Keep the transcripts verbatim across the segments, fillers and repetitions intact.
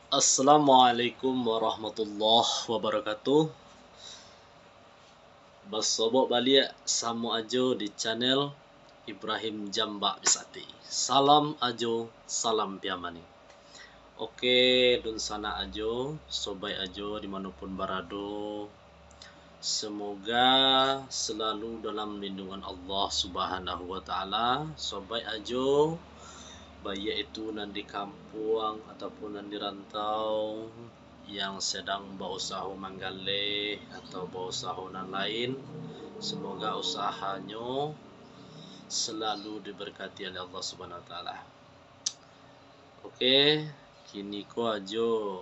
Assalamualaikum warahmatullahi wabarakatuh. Basobok baliak samo Ajo di channel Ibrahim Jambak Bisati. Salam Ajo, salam Piamani. Oke, dunsanak Ajo, sobaik Ajo dimanopun barado, semoga selalu dalam lindungan Allah Subhanahu wa Ta'ala. Sobaik Ajo, baiak itu nan di kampuang ataupun nan di rantau, yang sedang bausaho manggaleh atau bausaho nan lain, semoga usahanyo selalu diberkati oleh Allah Subhanahu wa Ta'ala. Oke, kini ko Ajo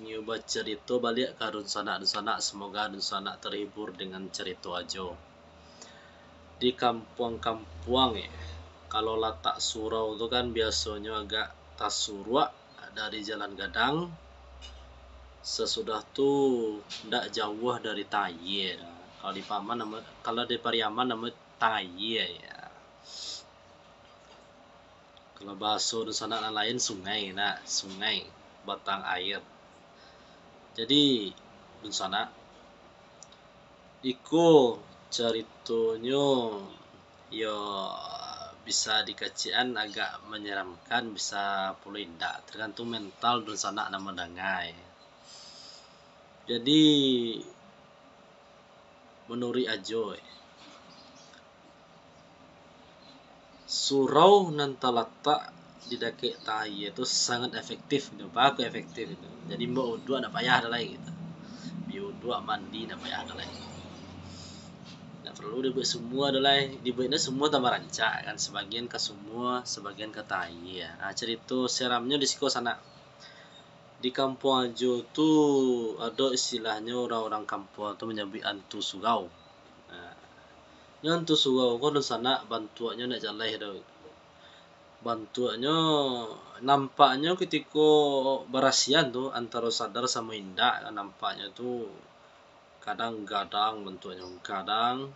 nio bacarito baliak ka dunsanak-dunsanak, semoga dunsanak terhibur dengan carito Ajo. Di kampuang-kampuang, eh, kalau latak surau tu kan biasonyo agak tasuruak dari jalan gadang, sasudah tu ndak jauah dari tayie. Kalau di Paman namo, kalau di Pariaman namo tayie, ya. Kalau bahaso dunsanak nan lain, sungai, nah, sungai, batang air. Jadi, dunsanak, iko caritonyo, yo, bisa dikecekan agak manyeramkan, bisa pulo indak, tergantung mental dunsanak nan mandanga. Jadi, manuruik Ajo, eh, surau nan talatak di dakek tayie tu sangat efektif gitu, bagus efektif gitu. Jadi, ambo uduak ndak payah doh lai gitu. Bi uduak mandi ndak payah doh lai. Ndak paralu dibuek sumua doh lai. Dibueknyo sumua tambah rancak kan, sabagian ka sumua, sabagian ka tayie. Nah, carito seramnyo di siko sanak. Di kampuang Ajo tu ado istilahnyo, urang-urang kampuang tu manyabuik antu surau. Nah, nyo antu surau ko dunsanak bantuaknyo ndak jaleh doh. Bantuaknyo, nampaknyo kutiko barasiahan tu antaro sadar samo indak, nampaknyo tu kadang gadang bantuaknyo, kadang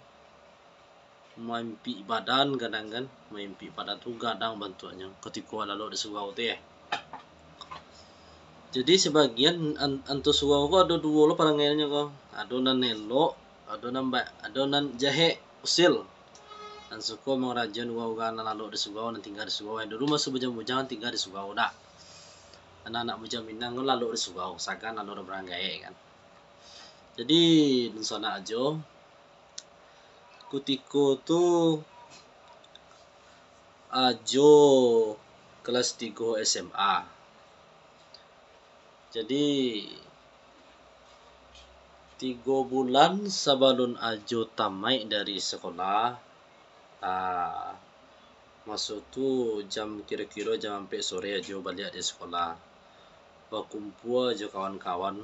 maimpik badan, kadang kan, maimpik badan tu gadang bantuaknyo kutiko lalok di surau tu, eh. Jadi, sabagian an-, antu surau ko ado duo lo parangainyo ko. Ado nan elok, ado nan ba-, ado nan jahek, usil. Nan suko mangarajoan urang-urang nan lalok di surau, nan tingga di surau. Dulu masa bujang-bujang tingga di surau dak. Anak-anak bujang Minang ko lalok di surau, sagan lalok di barang gaek kan. Jadi, dunsanak Ajo, kutiko tu Ajo kelas tigo S M A. Jadi, tigo bulan sabalun Ajo tamaik dari sekolah, ah, maso tu jam, kiro-kiro jam ampek sore Ajo baliak dari sekolah. Bakumpua jo kawan-kawan.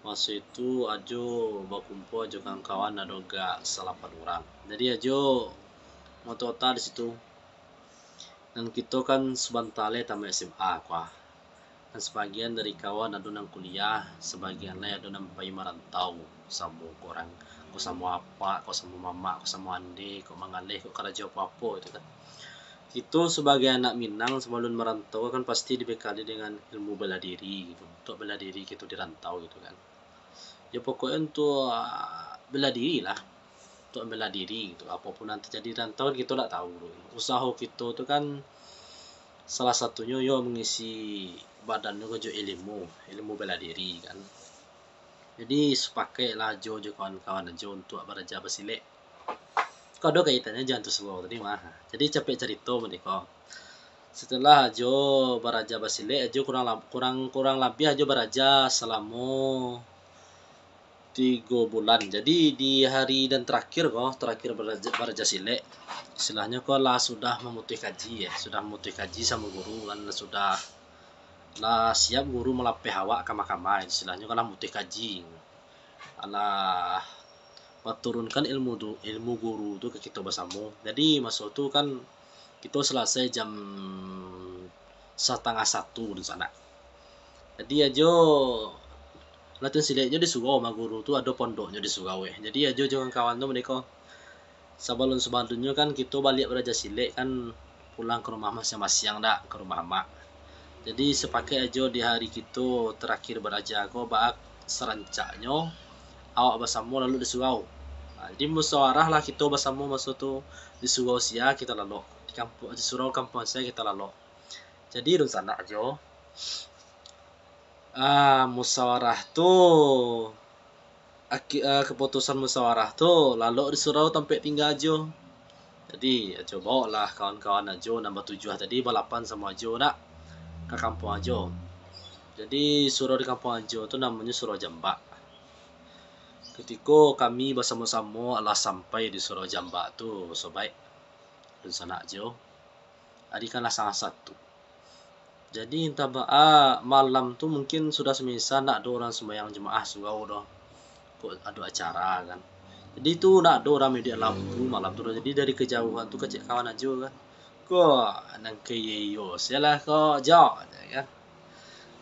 Maso itu Ajo bakumpua jo kawan-kawan ado agak salapan urang. Jadi Ajo mato-ota di situ. Nan kito kan sabanta lai tamaik S M A ko ah. Nan sabagian dari kawan ado nan kuliah, sabagian lai ado nan pai marantau, samo ko urang, ko samo apak, ko samo mamak, ko samo ande, ko manggaleh, ko karajo apo-apo gitu kan. Kito sabagai anak Minang, sabalun marantau kan pasti dibekali dengan ilmu bela diri gitu. Untuak bela diri kito di rantau gitu kan. Yo, pokoknyo untuak bela diri lah. Untuak bela diri gitu. Apo pun nan tajadi di rantau kan kito dak tahu tu. Usaho kito tu kan salah satunyo yo mangisi badan tu kan jo ilmu, ilmu bela diri kan. Jadi, sapakaik lah Ajo jo kawan-kawan Ajo untuak baraja basilek. Ko ado kaitannyo jo antu surau tadi mah. Jadi, capek carito mah ko. Setelah Ajo baraja basilek, Ajo kurang lab-, kurang, kurang labiah Ajo baraja salamo tigo bulan. Jadi, di hari nan tarakhir ko, tarakhir baraja, baraja silek, istilahnyo ko lah sudah mamutuih kaji, eh. Sudah mamutuih kaji samo guru kan, lah sudah, lah siap guru malapeh awak kama-kama, istilahnyo kan lah mamutuih kaji. Alah baturunkan ilmu tu, ilmu guru tu ka kito basamo. Jadi, maso tu kan kito salasai jam satangah satu dunsanak. Jadi Ajo latihan sileknyo di surau mah, guru tu ado pondoknyo di surau, eh. Jadi Ajo jo kawan-kawan tu mah ko, sabalun-sabalunnyo kan kito baliak baraja silek kan pulang ka rumah masiang-masiang dak, ka rumah amak. Jadi, sapakaik ajo di hari kito tarakhir baraja ko, baa sarancaknyo awak basamo lalu di surau. Ha, jadi, musawarah lah kito basamo maso tu, di surau sia kito lalok, di kampuang, di surau kampuang sia kito lalok. Jadi, dunsanak ajo, ah, musawarah tu, aki-, ah, kaputusan musawarah tu lalok di surau tampek tingga ajo. Jadi, ajo baoklah kawan-kawan ajo nan batujuah tadi balapan samo ajo nak ka kampuang ajo. Jadi, surau di kampuang ajo tu namonyo Surau Jambak. Kutiko kami basamo-samo alah sampai di Surau Jambak tu, sobaik, dunsanak ajo, ari kan lah sangah satu. Jadi, antah baa, malam tu mungkin sudah samisa ndak ado urang sumbayang jamaah surau doh. Kok ado acara kan. Jadi, tu ndak ado urang maiduik lampu malam tu doh. Jadi, dari kajauhan tu kecek kawan ajo kan. Ko, nan ka iyo-iyo se lah ko, jo, kan.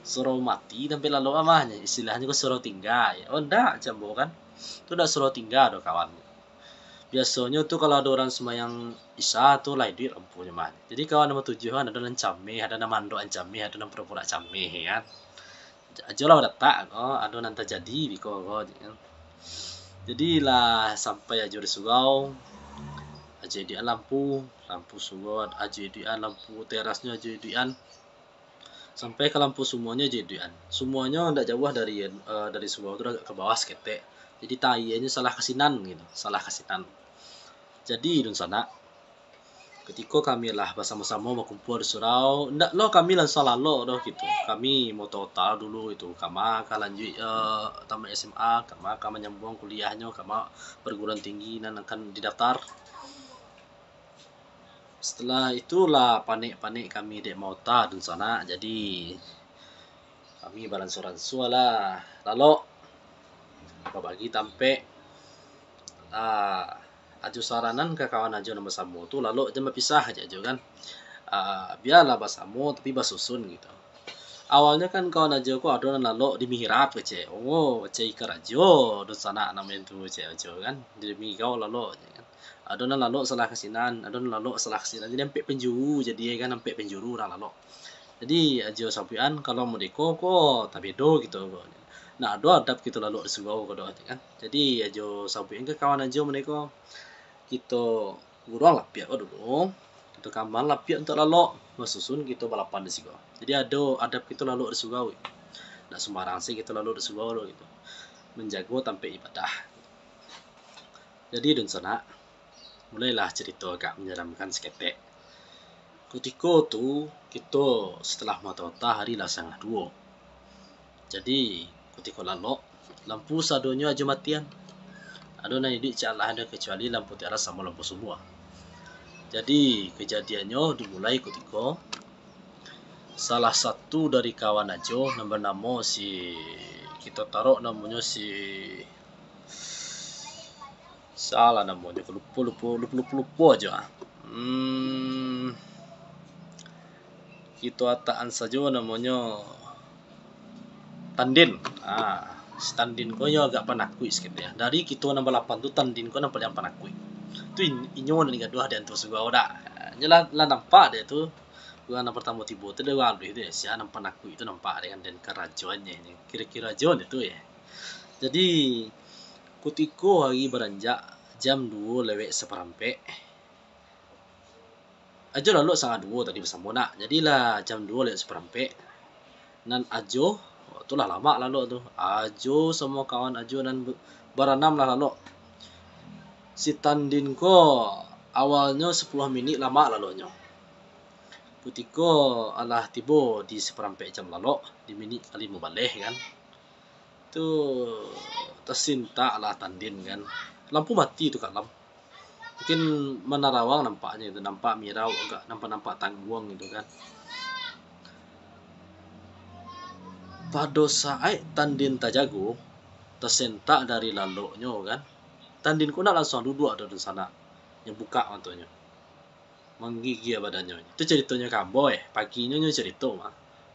Surau mati tampek lalok amah, istilahnyo ko surau tingga. Oh, ndak, cam ambo kan. Tu ndak surau tingga doh, kawan. Biasonyo tu, kalau ado urang sumbayang Isya tu, lah iduik lampunyo mah. Jadi, kawan nan batujuah kan, ado nan cameh, ado nan mandok an cameh, ado nan pura-pura cameh, kan. Ajo lah badatak ko, ado nan tajadi biko ko, kan. Jadi, lah sampai ajo di surau, ajo iduikan lampu, lampu surau ajo iduikan, lampu terasnyo ajo iduikan. Sampai ka lampu sumuanyo ajo iduikan. Sumuanyo ndak jauah dari, eh, dari surau tu, agak ka bawah saketek. Jadi, taianyo salah ka sinan gitu, salah ka sinan. Jadi, dunsanak, kutiko kami lah basamo-samo bakumpua di surau, ndak lo kami lansuang lalok doh gitu. Kami maota-ota dulu gitu, kama ka lanjuik, eh, tamat S M A, kama ka manyambuang kuliahnyo, kama perguruan tinggi nan akan didaftar. Setelah itu lah panek-panek kami dek maota dunsanak, jadi kami baransua-ransua lah lalok, babagi tampek. Ah, ajo saranan ka kawan ajo nan basamo tu, lalok jan bapisah ajo kan. Ah, bialah basamo tapi basusun gitu. Awalnyo kan kawan ajo ko ado nan lalok di mihrab kecek. Oh, cari karajo dunsanak namonyo tu kecek ajo kan. Di migau lalok je kan. Ado nan lalok salah ka sinan, ado nan lalok salah ka sinan. Jadi ampek penjuru, jadi kan ampek penjuru urang lalok. Jadi ajo sabuikan kalau modeko ko tabedo kito ko. Nah, ado adab kito lalok di surau ko doh kan. Jadi ajo sabuikan ka kawan ajo modeko. Kito guruang lapiak ko dulu. Kito kambang lapiak untuak lalok. Basusun kito balapan di siko. Jadi ado adab kito lalok di surau. Ndak sumbarang se kito lalok di surau lo gitu. Manjago tampek ibadah. Jadi dunsanak, mulailah carito agak manyaramkan saketek. Kutiko tu, kito setelah maota-ota hari lah sangah duo. Jadi, kutiko lalok, lampu sadonyo ajo matian. Ado nan iduik cak alah ado, kecuali lampu teras samo lampu sumua. Jadi, kajadiannyo dimulai kutiko salah satu dari kawan ajo nan banamo si, kito tarok namonyo si, salah namonyo, lupo, lupo, lupo, lupo, lupo ajo ah. Hmm, kito atakan sajo namonyo Tandin. Ah, si Tandin ko yo agak panakuik saketek. Dari kito nan balapan tu, Tandin ko nan paliang panakuik. Tu in-, inyo nan digaduah di antaro surau dak. Inyo lah, lah nampak dek tu. Urang nan partamo tibo tu dek urang aluih tu, sia nan panakuik tu nampak dek kan, den karajoannyo, kiro-kiro ajo nyo tu yo. Jadi, kutiko hari baranjak jam duo lewek saparampek, ajo lalok sangah duo tadi basamo nak. Jadi lah jam duo lewek saparampek, nan ajo, tu lah lamak lalok tu. Ajo samo kawan ajo nan be-, baranam lah lalok. Si Tandin ko awalnyo sapuluah minik lamak laloknyo. Kutiko alah tibo di saparampek jam lalok, di minik kalimo baleh kan. Tu tasintak lah Tandin kan. Lampu mati tu kalam. Mungkin manarawang nampaknyo tu, nampak mirau agak nampak-nampak tangguang gitu kan. Pado saat Tandin tajago, tasentak dari laloknyo kan. Tandin ko ndak lansuang duduak doh dunsanak, nyo bukak matonyo. Manggigia badannyo. Tu caritonyo ka ambo, eh. Paginyo nyo carito mah.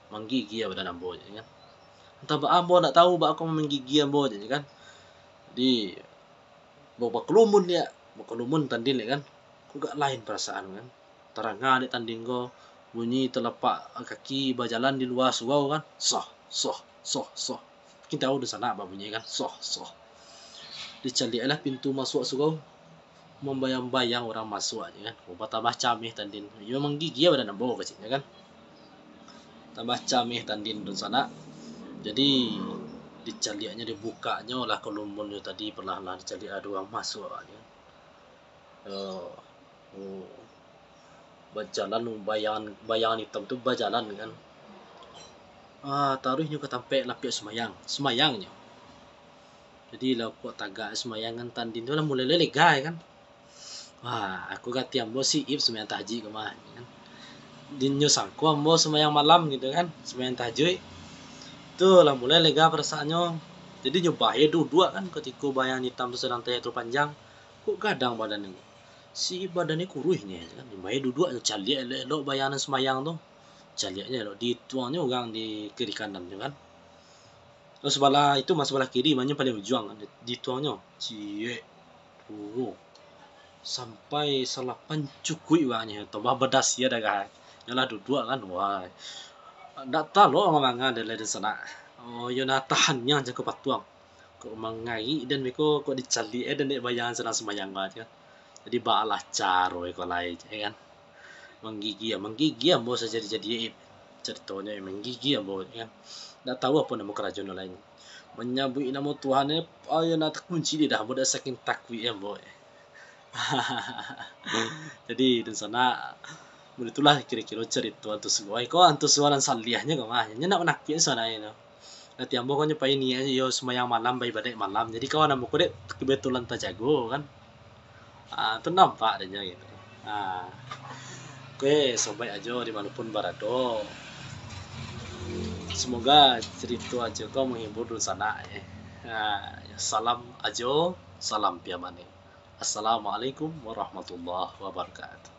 Manggigia badan ambo je kan. Antah baa ambo ndak tahu baa ko manggigia ambo je kan. Jadi, ba-, bakalumuan dek, bakalumuan Tandin dek kan. Ko agak lain parasaan kan. Taranga dek Tandin ko, Bunyi talapak kaki bajalan di lua surau kan. Soh, soh, soh, soh. Kito tahu dunsanak babunyi kan. Soh, soh. Dicaliak lah pintu masuak surau. Mambayang-bayang urang masuak je kan. Oh, batambah cameh tandin. Iyo manggigia badan ambo keceknyo kan. Tambah cameh tandin dunsanak. Jadi, dicaliaknyo, dibukaknyo lah kalumbunnyo tadi, perlahan-lahan dicaliak ado urang masuak je kan. Eh, oh, bajalan bayangan, bayangan itam tu bajalan kan. Ah, taruihnyo ka tampek lapiak sumayang, sumayangnyo. Jadi lah kok tagak sumayang kan, tandin tu lah mulai lega kan. Wah, aku kati ambo siip sumayang tahajud ko mah kan. Dinyo sangko ambo sumayang malam gitu kan, sumayang tahajud. Tu lah mulai lega perasaannyo. Jadi nyo bae duduak kan, katiko bayangan itam tu sadang tayatu panjang. Kok gadang badan ni? Si badan ni kuruih nyo kan. Bae duduak nyo caliak elok-elok bayangan sumayang tu. Caliaknyo elok, dituangnyo urang di kiri kanan tu kan. Terus sabalah itu mah, sabalah kiri mah nyo paling ujuang kan. Dituangnyo, ciek, turun. Sampai salapan cukuik urang nyo, tambah badasia darah. Nyo lah duduak kan, wah. Ndak talok manganga dek lai dunsanak. Oh, iyo nah tahan niang jangko patuang. Kok mangaik den beko, kok dicaliak eh den dek bayangan sadang sumayang bana kan. Jadi baalah caro iko lai, ya kan. Manggigia, manggigia ambo sajadi-jadi, eh, caritonyo, eh, manggigia ambo, ya kan. Ndak tahu apo namo karajo nan lain. Manyabuik namo Tuhan, eh, ayo nak takunci lidah ambo dek saking takuik ambo, eh. Jadi, dunsanak, baitu lah kiro-kiro carito antusias. Iko antusias nan saliahnyo ko mah. Nyo nak manakuik sabananyo tu. Ati ambo ko nyo pai niaik iyo sumayang malam, baibadaik malam. Jadi, kawan ambo ko dek kebetulan tajago kan. Ah, tu nampak dek nyo gitu. Ah. Oke, sobat Ajo di manapun barado. Semoga carito Ajo ko menghibur dunsanak, eh. Ah, salam Ajo, salam Piamane. Assalamualaikum warahmatullahi wabarakatuh.